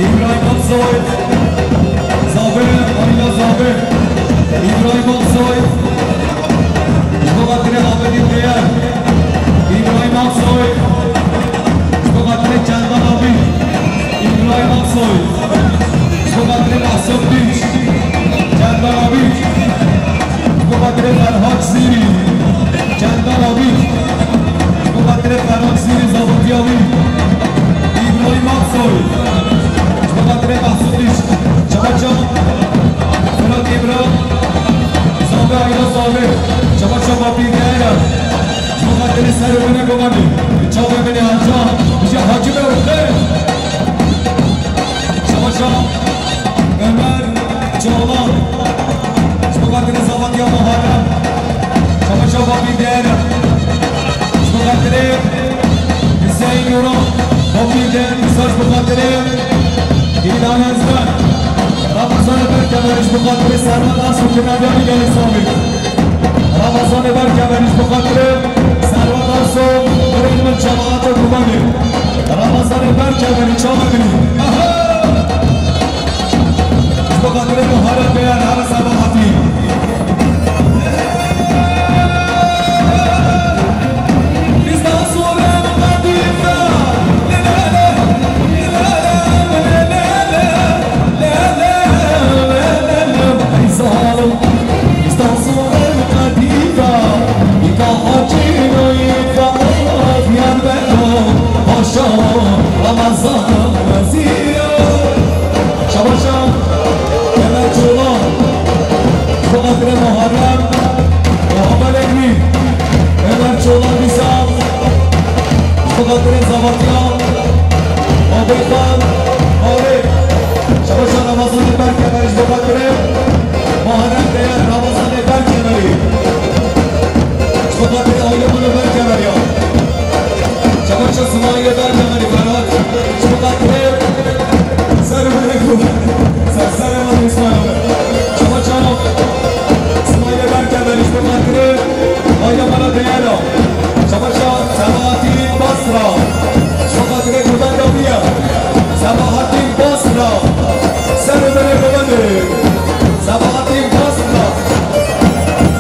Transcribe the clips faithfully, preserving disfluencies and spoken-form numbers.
Îbrahîm Aksoy, Zabir, Ayla Zabir, Îbrahîm Aksoy, ji bo xatirê Amedî Değer, Îbrahîm Aksoy, ji bo xatirê Çendan Abî, Îbrahîm Aksoy, ji bo xatirê Mahsûm Dîç, Çendan Abî, ji bo xatirê Ferhat Zîrî, Çendan Abî, ji bo xatirê Ferhat Zîrî, zabitiya wî, Îbrahîm Aksoy, ji bo xatirê Mahsûm Dîç, çawa çawa, Firat Îbra, Zabe Ayla Zabe, çawa çawa bî değer, ji bo xatirê ser û binê Gomanê, çavê min ê anca, bijî Hacî be û xêr. Çawa çawa, Ömer Çağlan. Ji bo xatirê Zavatiya Muharrem. Çawa çawa bî değer. Ji bo xatirê Hüseyin Yoran. Bî değer, misal ji bo xatirê Hîlan Ezber. Ramazan Berkemer ji bo xatirê Serhat Asu Kinadiya Gelî Sabî. Ramazanê Berkemenî ji bo xatirê Serwet Arso, birên min, cemaatê Gubanê. Ramazanê Berkemenî, çavê min î. Aha! Ji bo xatirê Muharrem Beyar, her Sebahatî. Şabaşa, Ömer Çoğlan, Muharrem, Muhammed Emîn, Ömer Çoğlan Dîsa, Ji bo xatirê Zavatiya, Abê Xan, Arê. Şabaşa Ramazanê Berkemerî ji bo xatirê Muharrem Değer, Ramazanê Berkemerî. Ji bo xatirê aile Melo Berkemerî ya. Şabaşa Simayîlê Berkemerî, Ferhat. Ji bo xatirê ser û binê ku ser serê me Îsmaîl. Şabaşa Simayîlê Berkemerî ji bo xatirê aile Melo Değer ya. Şabaşa Sebahatîn Basra. Ji bo xatirê gurbeta wî ye. Sebahatîn Basra. Ser û binê gurbetê. Sebahatîn Basra.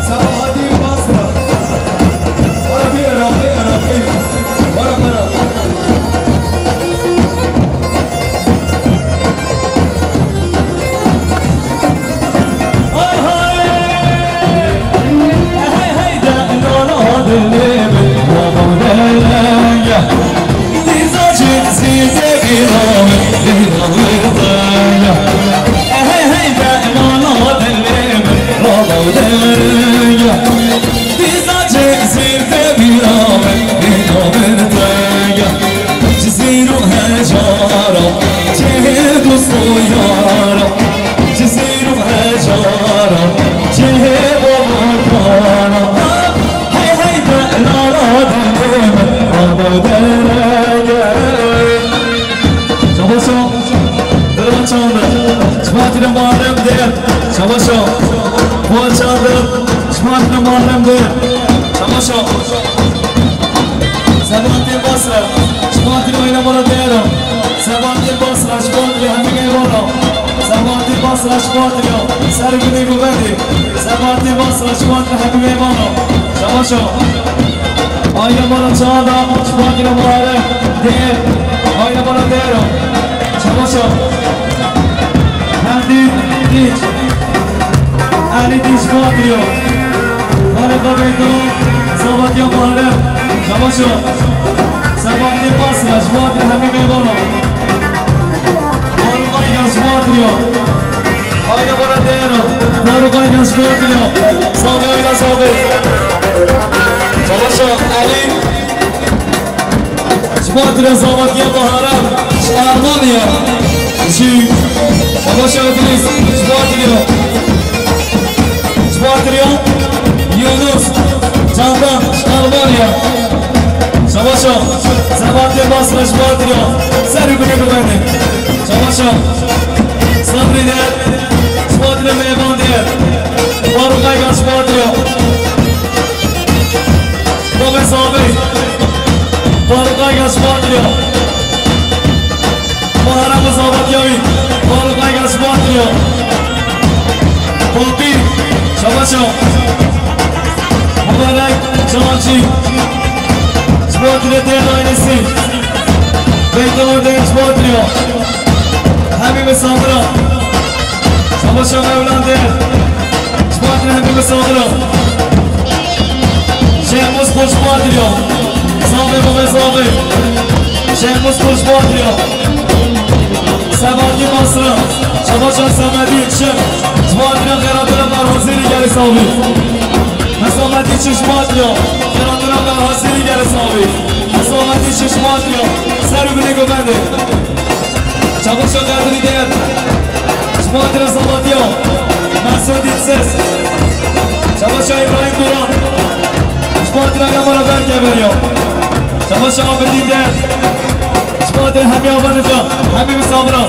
Sebahatîn Basra. Were bî Iraqê, Iraqê. Were, were. Ji zîr û hejara, cihê dost û yara. Ji zîr û hejara, cihê babankana. Hey, hey, delala dilê min, baba derege. Şabaşo, dilê çanda. Ji bo xatirê Muharrem Değer. Şabaşo. Bo çanda. Ji bo xatirê Muharrem Değer. Şabaşo. Sebahattin Basra, ji bo xatirê aîla Mala Değer a. Sebahattin Basra, ji bo xatirê hemî mêvana. Sebahattin Basra, ji bo xatirê ser û binê gurbetê. Sebahattin Basra, ji bo xatirê hemî mêvana. Şabaşo. Aîla Mala Çağda, ji bo xatirê Muharrem Değer. Aîla Mala Değer a. Şabaşo. Hemdî Dîç. Elî Dîç, ji bo xatirê. Xalê Xabeyto, Zavatiya Muharrem, Şabaşo. Sebahattin Basra, ji bo xatirê hemî mêvana. Faruk Aygan, ji bo xatirê. Aîla Mala Değer a. Faruk Aygan, ji bo xatirê. Sağ ol, aîla, sağ ol. Şabaşo, Elî. Ji bo xatirê Zavatiya Muharrem, ji Almanya. Ji Şabaşo Îdrîs, ji bo xatirê. Ji bo xatirê Yunus Candan, ji Almanya. Şabaşo Sebahattin Basra, ji bo xatirê. Ser û binê gurbetê. Şabaşo Sabrî Değer, ji bo xatirê mêvan Değer. Faruk Aygan, ji bo xatirê. Babê Sabî. Faruk Aygan, ji bo xatirê. Değerli ailesi, Beytavur değer Şubatlıya, hemî misafira, Şabaşa Mevlan değer Şubatlı, hemî misafira, Şehmuz Koç Şubatlıya, Sabi Baba Sabi, Şehmuz Koç Şubatlıya, Sebahattin Basra, Şabaşa Sebahattin Şef, Şubatlıya, Xeratına Merhazini geri Sabi. Hesabeti çeşmat ya, yaratına ben haziri gel sabi. Hesabeti çeşmat ya, ser bile gömedi. Çabuk çok derdini değer. Şumat ya sabah ya, Mesut İpsiz. Çabuk çok İbrahim Duran. Şumat ya yamara ben geber ya. Çabuk çok Abidin değer. Ji xatir hemî avanê xwe, hemî misafira.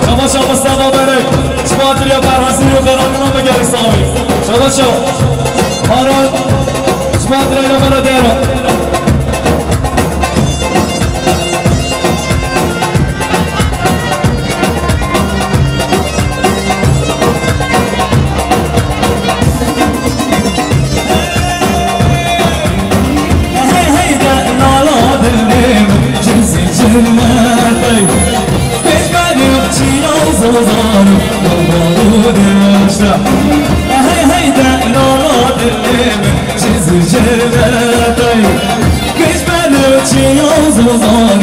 Şabaşa Mustafa Berek. Ji xatir ya berhasî û xeratîna me gerek saxî. Şabaşa. Baran. Ji xatir ya me re dera. Hey, hey, de nala dilê min, cizî cinnetey. Pêşberî çiya zozan, baba û deşta. Hey, hey, de nala dilê min, cizî cinnetey. Pêşberî çiya zozan,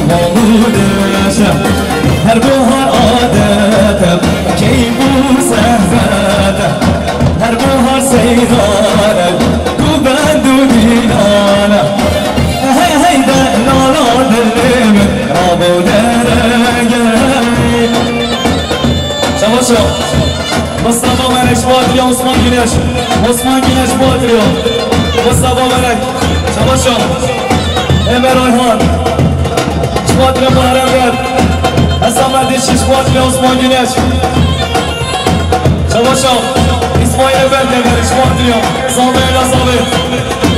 baba û deşta. Her buhar adet e, keyf û sehvet e. Her bahar seyran e, ku bend û dîlan e. Hey, hey, de nala dilê min, rabo derege. Çabaşa. Mustafa Melek, Şubatlıya, Osman Güneş. Osman Güneş, Şubatlıya. Mustafa Melek. Çabaşa. Ömer Ayhan. Şubatlıya, Muharrem Red. Hasan Merdişi, Şubatlıya, Osman Güneş. Çabaşa, İsmail Efendi Kemer, Şubatlıya, Sami Ela Sami.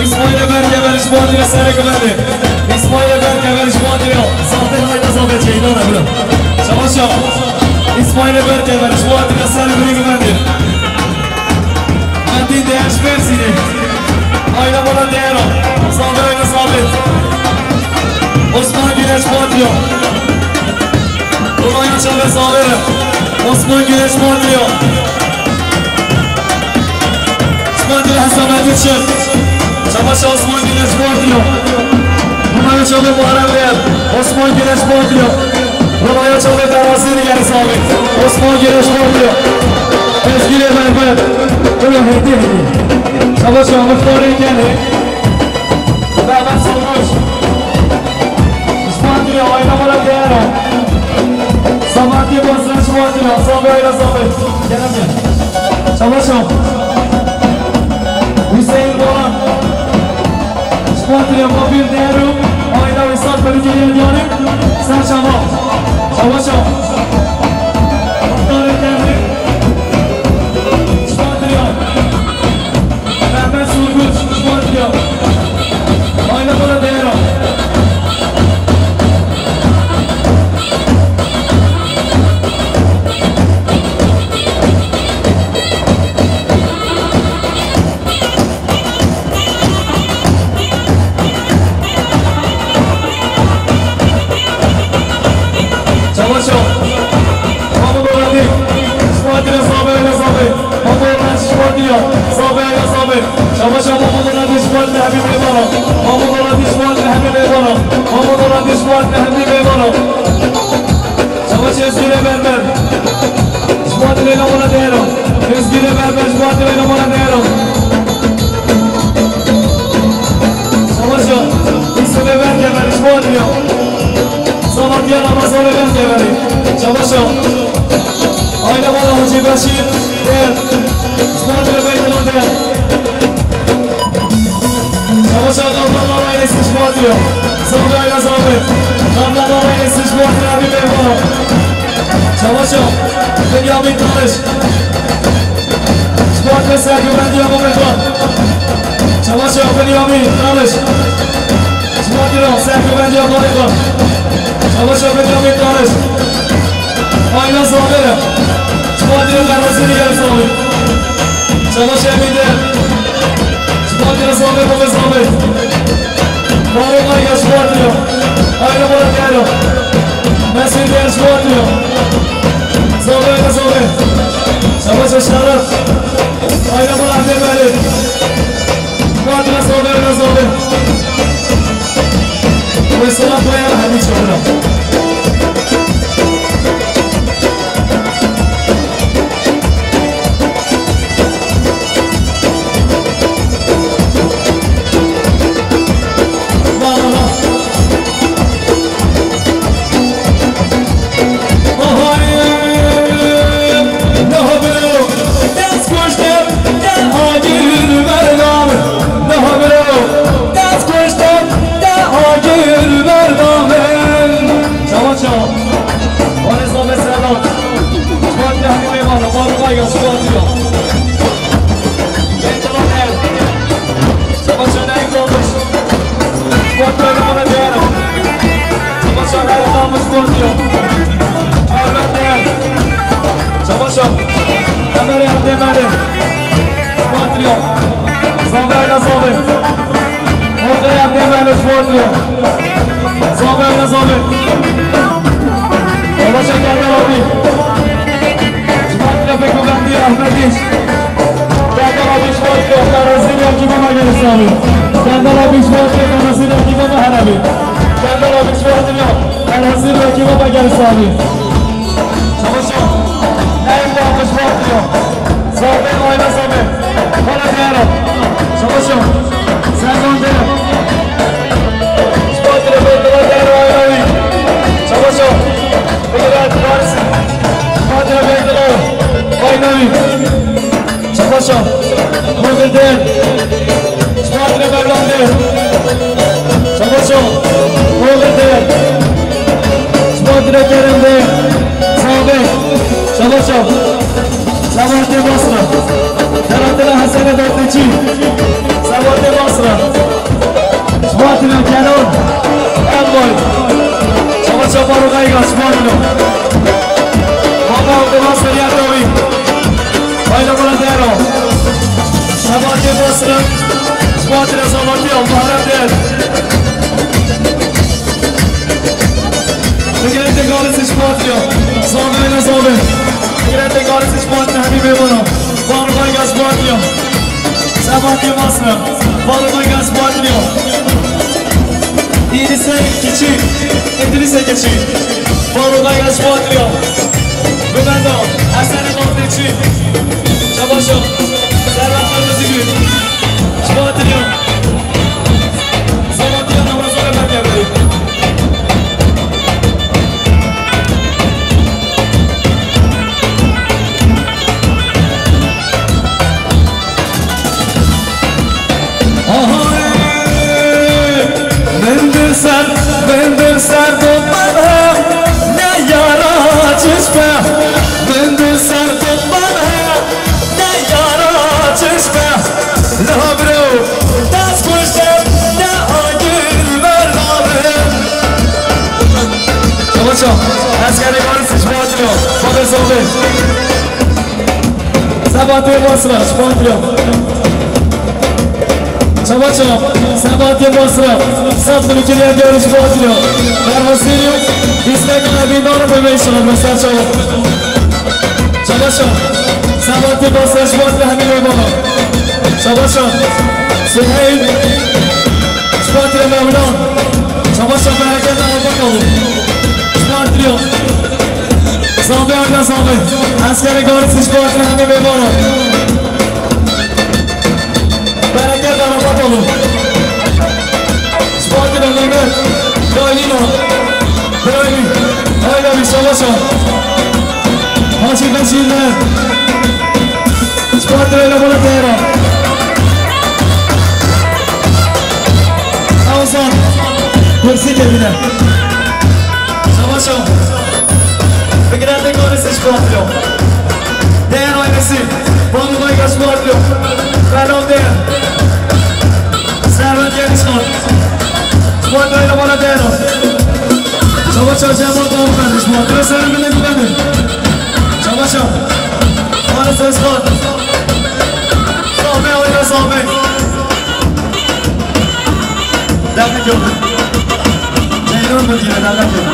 İsmail Efendi Kemer, Şubatlıya, Serek Efendi. İsmail Efendi Kemer, Şubatlıya, Sami Ela Sami, Ceylan Ebru. Çabaşa, İsmail Efendi Kemer, Şubatlıya, Serek Efendi. Metin Değer Şmersini. Ayla Bala Değero. Sami Ela Sami. Osman Güneş, Şubatlıya. Romanya Çabe Saberi. Osman Güneş Madriyo. Şubatlı Hasan Adıçı. Çabaşa Osman Güneş Madriyo. Romanya Çabe Muharrem Bey. Osman Güneş Madriyo. Romanya Çabe Darasini geri sabi. Osman Güneş Madriyo. Ezgi ile Merve. Böyle hediye hediye. Çabaşa Muhtar'ın kendi. Mehmet Sormuş. Şubatlı, ayna bana değer o. Samatya basın Şubatlı, Sabri ayna Sabri. Gel amca. Çabaşa. Hüseyin Boran. Şubatlı, mobil değer o. Ayna Üstad Bölücü Yeldiyanı. Sen çabuk. Çabaşa. Muhtar Ekerli. Şubatlı. Mehmet Surgut, Şubatlıya. Ayna bana değer al. Çabaşa. Mahmut Orhadi. Şubatlıya, Sabri ayna Sabri. Mamola Şubatlıya, Sabri ayna Sabri. Çabaşa Mamola Şubatlı Habib Leymana. Mamola Şubatlı Habib Leymana. Mamola Şubatlı Habib Leymana. Çabaşa Özgür'e Berber. Şubatlı Leymana değero. Özgür'e Berber, Şubatlı Leymana değero. Çabaşa. İsmail Berkemer, Şubatlıya. Samatya Ramazan Efendi Keveri. Çabaşa. Ayna bana Hacı Beşir. Değer. Şubatlıya Beykonan değer. Çabaşa Kaptan Alaylı Sıçmatlıya. Sabri Ayla Sabri. Kaptan Alaylı Sıçmatlıya bir meyvana. Çabaşa. Bünyamin Tanış. Şubatlıya Sergüvendiya Mehmethan. Çabaşa Bünyamin Tanış. Şubatlıya Sergüvendiya Mehmethan. Çabaşa Bünyamin Tanış. Ayla Sabri. Şubatlıya Karasını Gel Sabri. Çabaşa Emin'de. Şubatlıya Sabri Baba Sabri. Faruk Aygaç Fuatrio. Ayna Murat Yaro. Mesut Yer Fuatrio. Zobe, Zobe. Savaş Şarap. Ayna Murat Demeli. Fuatrio Zobe, Zobe. Ve Selam Bayan Hadi Çakır'a. Çawa çawa. Vanessa ve Serdar. Squad ne hadi eyvallah. Var var ya squad diyor. Gel tamam gel. Çawa çawa ne kalmış. Squad böyle bana diyor. Çawa çawa ne kalmış squad diyor. Çawa çawa. Kamera yaptı beni. Squad diyor. Zombe ile zombe. Ortaya Demirel Sportlu. Zombe ile zombe. Ola çeker abi. Sportlu pek önemli Ahmet İş. Serdar abi Sportlu. Karasıyla kim ama gelirse abi. Serdar abi Sportlu. Karasıyla kim ama her abi. Serdar abi Sportlu. Karasıyla kim ama gelirse abi. Çawa çawa. Neyim bu abi Sportlu. Zombe oyna zombe. Bana diyelim. Çawa çawa. Sezon diyelim. Spatile Beytullah diyelim oynamayın. Çawa çawa. Beyler Paris. Spatile Beytullah oynamayın. Çawa çawa. Bugün diyelim. Spatile Mevlam diyelim. Çawa çawa. Bugün diyelim. Spatile Kerem diyelim. Sağ ol. Çawa çawa. Sabahattin Basra. Selahattin Hasan Dörtlüçü. Sabahattin Basra. Sabahattin Kenan. Envoy. Çawa çawa Faruk Aygaç. Sabahattin. Baba Abdullah Sarıyer Davi. Bayramına değer o. Sabahattin Basra. Sabahattin Sabahattin. Allah'a değer. Bigirên tekarê sê ji Patriya. Zave ne zave. Bigirên tekarê sê ji Patriya hemî mêvana. Faruk Aygaç Patriya. Sebahattin Masra. Faruk Aygaç Patriya. Îdrîsê Keçî. Îdrîsê Keçî. Faruk Aygaç Patriya. Bibenda. Hesen Patriçî. Çabaşa. Serhat Kırmızıgül. Patriya. Bindir ser, bindir ser dotmana, ne yara çişme. Bindir ser dotmana, ne yara çişme. La bro, dest kuştem, ne agir ver la bro. Çabaçam, eskerê garis ji Patriya, Xwedê sabê. Sebatê Basra, ji Patriya. Çabaçam, Sebatê Basra, sed bin kiriye diyor ji Patriya. Berhasî, istek ebî nara bebe inşallah, mesel çabuk. Çabaşa. Sabahattin Basra ji Patriya hemî wê baba. Çabaşa. Suheyl. Ji Patriya Mewla. Çabaşa bereket araba kalın. Ji Patriya. Zabe ayna zabe. Eskerê garis ji Patriya hemî wê baba. Bereket araba kalın. Spartino Mehmet, Gaylino, Brahim, Hayda bir savaşa. Hacı Beşir'le Spartino ile bana değer. Hasan, Hırsı kendine. Savaşa. Bigirên tekarê sê ji Patriya. Değer ailesi. Banu Baygaş Patriya. Selam değer. Servet Genişkan. Squad böyle bana değer. Çaba çarşıya bak lan kardeşim. Biraz sarı bile güvendim. Çaba çal. Bana ses var. Sağ be, oyna sağ be. Daqet yok. Ceylan Bilgine, daqet yok.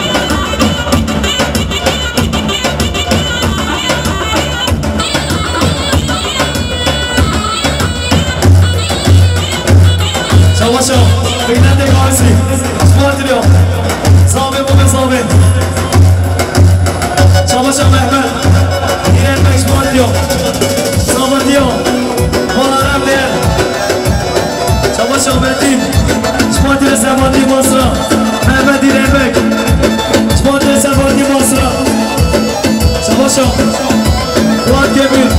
Çabaşo, Bigdente Gavisi, Spartilyo, Zabe Bobe Zabe. Çabaşo Mehmet, Direnmek Spartilyo, Zabatio, Baharem Değer. Çabaşo Metin, Spartilyo Sebahattin Basra, Mehmet Direnmek, Spartilyo Sebahattin Basra. Çabaşo, Fuat Kömür.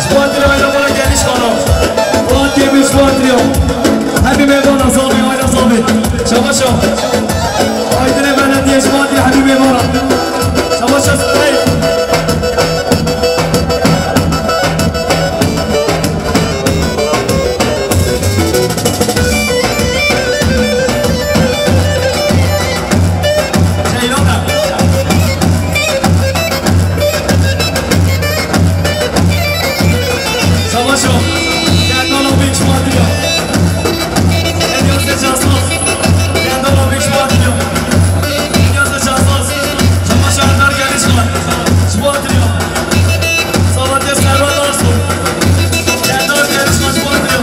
Spartilyo aile bana geniş kanal. Fuat Kömür Spartilyo. Hemî mêvana Zabe, aile Zabe. Çabaşo. Aydın'e belediye Spartilyo hemî mêvana. Çabaşo. Hey. Savaşo, Kendalo Beach Madriya. Elias de Casos, Kendalo Beach Madriya. Elias de Casos, Savaşo Erdar Gelişkan, Madriya. Salatya Serhat Arsu, Kendalo Gelişkan, Madriya.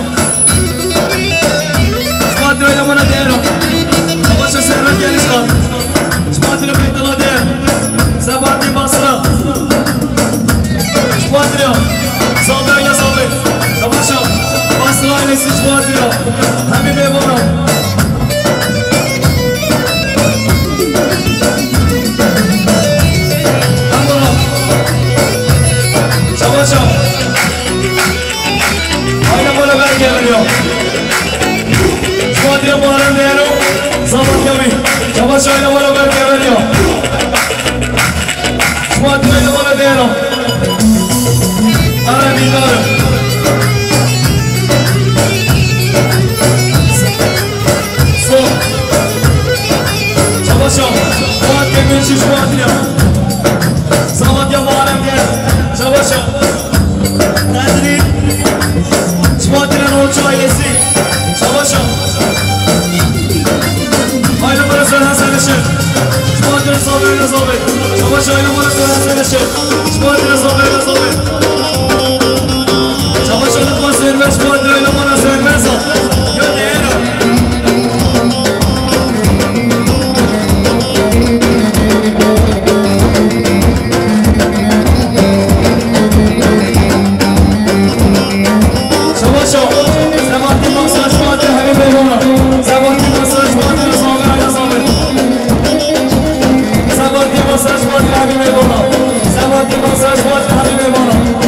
Squadra ile bana değer o. Savaşa Serhat Gelişkan. Squadra Beytullah değer. Sebahattin Basra. Squadra. Sabri ile Sabri. Savaşa. Basra ailesi Squadra. Habib Ebora. Ebora. Savaşa. Aynen bana ben geliyor. Squadra Muharrem Değero, Zaman Kami. Çamaşayla bana ben geliyor. Squadra ile bana Değero. Ara Bildar'ım. Son. Çamaşa. Fuat Demirci Squadra. Zaman Muharrem Değero. Çamaşa. Nazri, Squadra Orçu ailesi, Savaşa. Aile parası Hasan Işık. Squadra Sabri Nazarı. Savaşa aile parası Hasan Işık. Squadra Sabri Nazarı. Savaşa Lukman Sermez, Squadra aile parası Sermez. Yönde Ero. Savaşo, Sebahattin Basra, Squadra Habib Eyvallah. Sebahattin Basra, Squadra Sabri Ayazami. Sebahattin Basra, Squadra Habib Eyvallah. Sebahattin Basra, Squadra Habib Eyvallah.